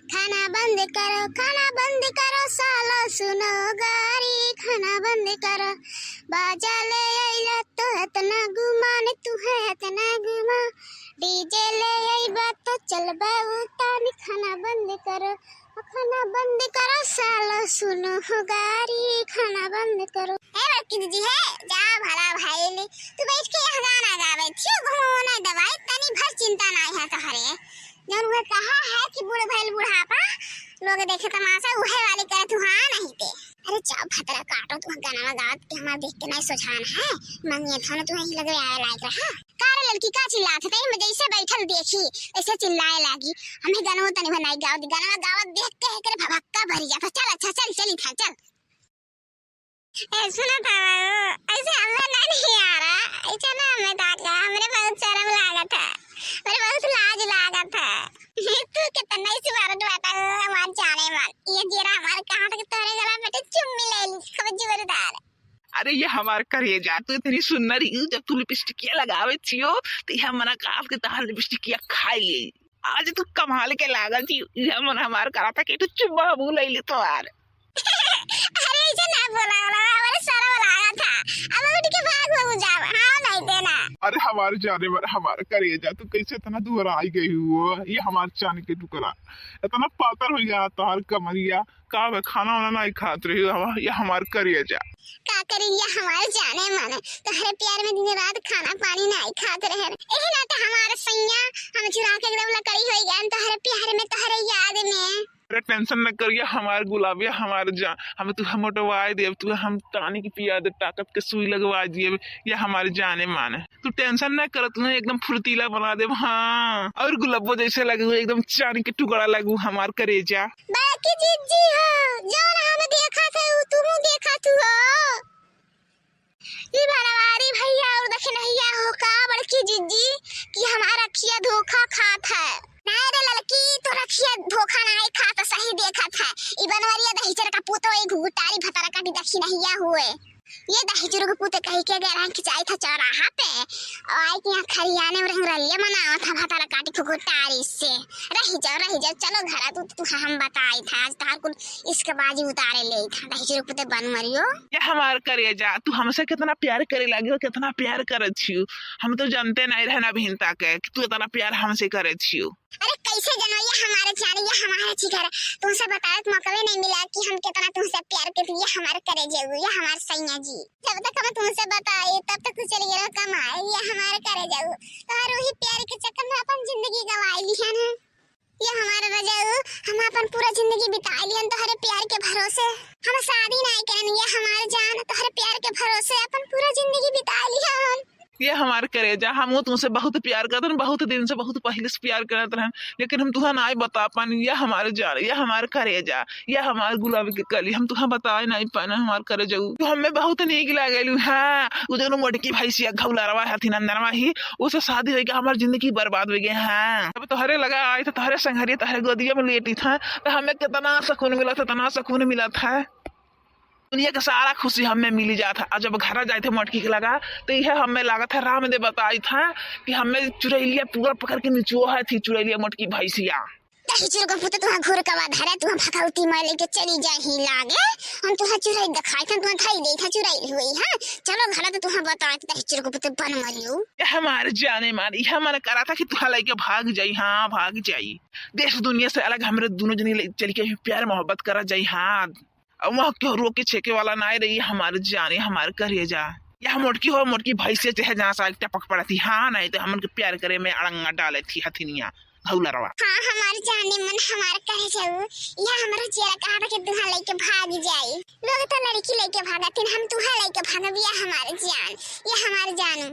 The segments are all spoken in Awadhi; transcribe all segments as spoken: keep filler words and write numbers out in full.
खाना बंद करो, खाना बंद करो, सालो सुनो गारी, खाना बंद करो। बाजा ले आइला तो इतना गुमान, तू है इतना गुमान। डीजे ले आइबा तो चलबा उतानी, खाना बंद करो, खाना बंद करो, सालो सुनो हो गारी, खाना बंद करो। ए बड़की दीदी है, जा भला भइल, तू बैठ के यह गाना गावे, छियो घुमावना दवाई, तनी भर चिंता नाई है तोहरे। जौन उहे कहा है कि बूढ़ भइल बुढ़ापा, लोग देखे तमाशा, उहे वाली करे तू हाँ नहीं ते। अरे जाओ भतरा काटो, तू गाना गावत के हमार देख के नहीं सोझान है, मंगिया थानो तू यही लगे आवे लायक रहा। का रे लड़की का चिल्लात है, तई में जैसे बैठल देखी, ऐसे चिल्लाए लागी। हमें गाना तनी बनाई गावत, गाना गावत देख के एकरे भभक्का भरी जाता। चल अच्छा चल, चली था चल। ए, सुना था बाबू, ऐसे हमें ना नहीं आ रहा, ऐसा ना हमें ताका, हमरे बहुत शर्म लागत है, हमरे बहुत लाज लागत है। तू कितना इस बार बाटा हमार जाने मन, ये जेरा हमार कहाँ तक तोरे गला बेटे चुम्मी ले ली, खूब जोरदार। अरे ये हमार करेजा, तू इतनी सुंदर ही, जब तू लिपस्टिकिया लगावे छियो, तो ये मना काफ के तहार लिपस्टिकिया खाई ले। आज तू कमाल के लागत ही, ये मन हमार करा था कि तू चुम्मा मुँह ले ली तोहार। अरे ऐसे ना बोला, बोला, हमारे शर्म लगा था। अब उठ के भाग, भाग जाओ, हाँ नहीं देना। अरे हमारे जाने वाला, हमारा करेजा, तू कैसे इतना दूर आई गई हो? ये हमारे चांद के टुकड़ा, इतना पातर हो गया तोहार कमरिया। का बे, खाना वाना नहीं खात रही हो? ये हमार करेजा। का करी, ये हमारे जाने माने, तोहरे प्यार में दिन रात खाना पानी नहीं खात रहे। एही नाते हमारे सैया, हम चुरा के एकदम लकड़ी हो गए तोहरे प्यार में, तोहरे याद में। अरे टेंशन न करिया हमार गुलाबिया, हमार जान, हम तुहे मोटवाए देब, तुहे हम तानी के पिया देब, ताकत के सुई लगवा दिए, ये हमार जाने मान। तू टेंशन न कर, तुहे एकदम फुर्तीला बना देब। हाँ, और गुलाबो जैसे लगू, एकदम चांद के टुकड़ा लगू हमार करेजा। बड़की जिज्जी हो, जौन हम देखत है, उ तुहू देखत हो। ई बनवारी भैया और दखिनहिया हो का बड़की जिज्जी कि हमार अखिया धोखा खात है। नाय रे ललकी, तोर अखिया धोखा नाय खात, सही देखत है। ई बनवरिया दहिजर का पूतो, ई घुघुटारी भतारा काटी दखिनहिया हुए। ये दहिजर के पूते कही के गए रहन खिंचाई था चौराहा पे, और आई के यहाँ खरियाने में रहन रलिया मनावत है भतारा काटी घुघुटारी से। रही जाओ, रही जाओ, चलो घरा, तू, तू हम बताई था, आज तार कुल इश्कबाजी उतारे ले था, दहिजर के पूते बनवरियो। ये हमार करेजा, तू हमसे कितना प्यार करे लगी हो, कितना प्यार करत छियो। हम तो जानते नहीं रहना भिनता के कि तू इतना प्यार हमसे करत छियो। अरे कैसे जनवैया हमारे जान, ये हमारे जिगर, तुमसे बतावे के मौका भी नहीं मिला कि हम कितना तुमसे प्यार करती, ये हमारे करेजे, ये हमारे सैया जी। जब तक हम तुमसे बताए तब तक तू चली गई कमाए, ये हमारे करेजे। तो हर वही प्यार के चक्कर में अपन जिंदगी गंवाई ली है ना। ये हमारे रजाऊ, हम अपन पूरा जिंदगी बिता लिहन तोहरे प्यार के भरोसे। हम शादी नाय करन, ये हमारे जान, तोहरे प्यार के भरोसे अपन पूरा जिंदगी बिता लिहन। ये हमार करेजा, हम तुमसे बहुत प्यार करत रहन, बहुत दिन से, बहुत पहले से प्यार करत रहन, लेकिन हम तुहा नाय बता पानी। ये हमारे जान, ये हमार करेजा, ये हमार गुलाबी के कली, हम तुहा बताए नाय पाना हमार करेजाऊ। तू हमें बहुत नीक लागेलू। हाँ, उ जौन मोटकी भैंसिया घौलरवा हथिन अंदरवा ही, ओसे शादी होइके हमार जिंदगी बर्बाद होइ गए। हाँ, अब तोहरे लगा आई तो तोहरे संघरिया तोहरे गोदिया में लेटी था, तो हमें कितना सुकून मिला था, इतना सुकून मिला था। दुनिया के सारा खुशी हमें मिली जात है। और जब घर जाए थे मोटकी के लगा, तो यह हमें लागत है रामदेव बताई था कि हमें चुरैलिया पूरा पकड़ के निचुआ है थी, चुरैलिया मोटकी भैंसिया। दहिजर के पूते, तुहा घूर के बाद धरे, तुहा भगवती माई लेके चली जाही लागे। हम तुहा चुराई दिखाई थन, तुहा खाई दे था चुराई हुई, हाँ। चलो घरा तो तुहा बताई थी दहिजर के पूते बनवरियो। ये हमारे जाने मार, ये हमारा करा था कि तुहा लेके भाग जाई, हाँ, भाग जाई। देश दुनिया से अलग हमरे दोनों जनी ले चल के प्यार मोहब्बत करा जाई, हाँ। अब वहाँ केहू रोके छेके वाला नाय रही, हमार जाने, हमार करेजा। या मोटकी हो, मोटकी भैंसे चाहे जहाँ से टपक पड़ती, हाँ, नहीं तो हमन के प्यार करे में अड़ंगा डाले थी हथिनिया, घौलरवा। हाँ, हमार जाने मन, हमार करेजाऊ, या हमारा जियरा कहा था कि दुहा लेके भाग जाई। लोग तो लड़की लेके भागत, हम तुहा लेके भागब, या हमार जान, या हमार जानू।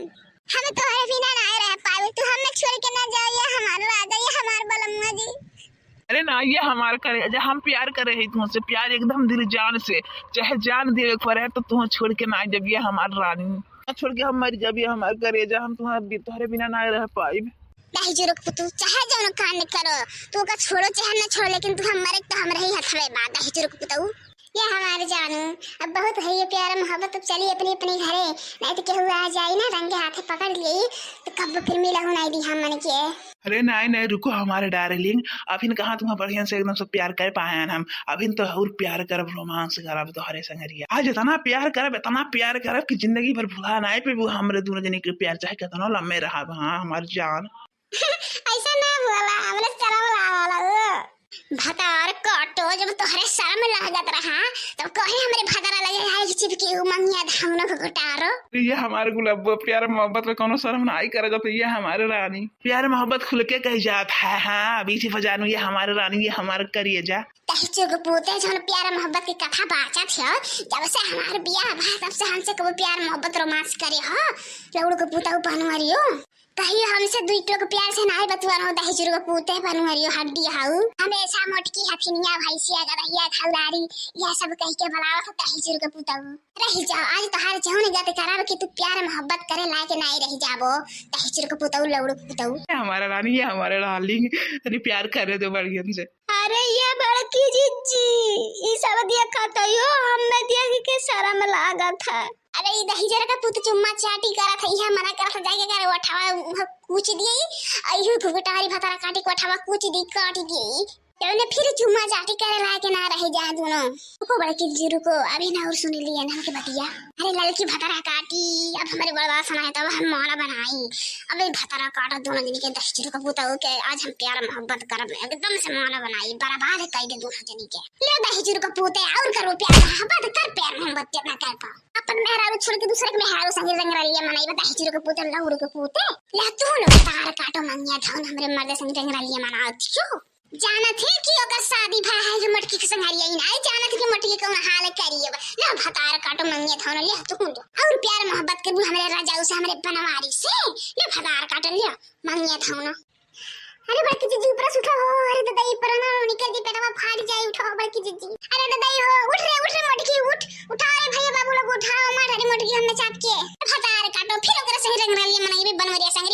हम तोहरे बिना ना रह पावे, तू हमें छोड़ के ना जाओ, या हमार राजा, या हमार बलमुआ जी। अरे ना, ये हमार करेजा, हम प्यार करे है तुमसे, प्यार एकदम दिल जान से, चाहे जान देवे के पड़े तो तुम छोड़ के ना जब, ये हमार रानी, ना छोड़ के हम मर जब, ये हमार करेजा, हम तुम्हारे बि-, तोहरे बिना ना रह पाइब। दहिजर के पुतू, चाहे जौन कांड करो, तू ओका छोड़ो चाहे ना छोड़ो, लेकिन तू हम मरे तो हम रही हथवे बा, दहिजर के पुतू। ये हमारे जानू, अब बहुत है ये प्यार मोहब्बत, अब चली अपनी अपनी घरे, नहीं तो केहू आ जाई ना, रंगे हाथे पकड़ लेई, तो कब फिर मिलहु नहीं दी हमन के। अरे नहीं नहीं, रुको हमारे डार्लिंग, अभिन कहाँ तुम्हें बढ़िया से एकदम से प्यार कर पाए हैं हम, अभिन तो और प्यार करब, रोमांस करब तोहरे संगरिया। आज इतना प्यार करब, इतना प्यार करब कि जिंदगी भर भुला नहीं पेबू हमरे दोनों जने के प्यार, चाहे कितना लम्बे रहब। हाँ हमार जान। ऐसा ना बोला, हमरे शर्म लागल हो। भतार काटो, जब तोहरे शर्म लागत रहा, तब कहे हमरे भतारा लगे आए कि चिपकी हूँ मंगिया धामनो को गुटारो। ये हमारे गुलाबो, प्यार मोहब्बत में कोनो शर्म ना आई करे जात, ये हमारे रानी। प्यार मोहब्बत खुल के कही जात है, हाँ, अभी से बजानू, ये हमारे रानी, ये हमारे करिए जा। दहिजरू के पूते, जौन प्यार मोहब्बत की कथा बाचत हो, जब से हमार बियाह भा, तब से हमसे कबो प्यार मोहब्बत रोमांस करे हो, लौड़ू के पूता बनवरियो। कहियो हमसे दुई टोक प्यार से नाई बतुआन हो, दहिजरू के पूते बनवरियो हड्डी हाउ। हमेशा मोटकी हथिनिया, भैंसिया, गदहिया, खौरारी, यह सब कह के बुलावत हो दहिजरू के पूतऊ। रही जाओ, आज तोहार जौन गत करब कि तू प्यार मोहब्बत करे लायक नाई रही जाबो, दहिजरू के पूतऊ, लौड़ू के पूतऊ। ये हमारा रानी, ये हमारा डार्लिंग, तनी प्यार करे दो बढ़िया से। अरे ये बड़की जिज्जी, ई सब देखत हो, हमें देख के शर्म लागत है। अरे ई दहिजर का पूत चुम्मा चाटी करत है, इहे मना करत है, जाके करे ओठवा उह कूच दिए, आ इहू घुघुटारी भतारा काटी के ओठवा कूच दी, काट दिए। तउने फिर चुम्मा चाटी करे लायक ना रही जा दुनो। रुको बड़की जिज्जी रुको, अभी ना और सुन लिए ना के बतिया। अरे ललकी भतारा काटी, अब हमरे बर्दाश्त ना है, तब हम माना बनाई। अबे भतारा काटा दुनो जनी के, दहिजरू के पूतऊ के, आज हम प्यार मोहब्बत करब, एकदम से माना बनाई, बर्बाद कर दे दुनो जनी के। ले दहिजरू के पूते, और करो प्यार मोहब्बत, कर प्यार मोहब्बत जितना कर पाओ। अपन मेहरारू छोड़ के दूसरे के मेहरारू संगे रंगरलिया मनाई, दहिजरू के पूते, लौड़ू के पूते। ले तू लो भतार काटो मंगिया धौन, हमरे मर्दे संगे रंगरलिया मनाओ, क्यों? जानत है कि ओकर शादी भा है, ये मोटकी के संगरिया ही ना, जानत है कि मोटकी के कौन हाल करिए बा। ले भतार काटो मंगिया धौन, ले तू लो। और प्यार मोहब्बत के भी हमरे रजाऊ से, हमरे बनवारी से, ले भतार काटो, ले मंगिया धौन। अरे बड़की जिज्जी, ऊपर से उठो हो, अरे ददाई, ऊपर ना निकल जी, पेटवा फाट जाई, उठो बड़की जिज्जी। अरे ददाई हो, उठ रे, उठ रे मोटकी, उठ, उठा रे भैया बाबू लोग, उठाओ मत, अरे मोटकी हमें चाप के। भतार काटो, फिर ओकरा संगे रंगरलिया मनाई, बनवरिया संग।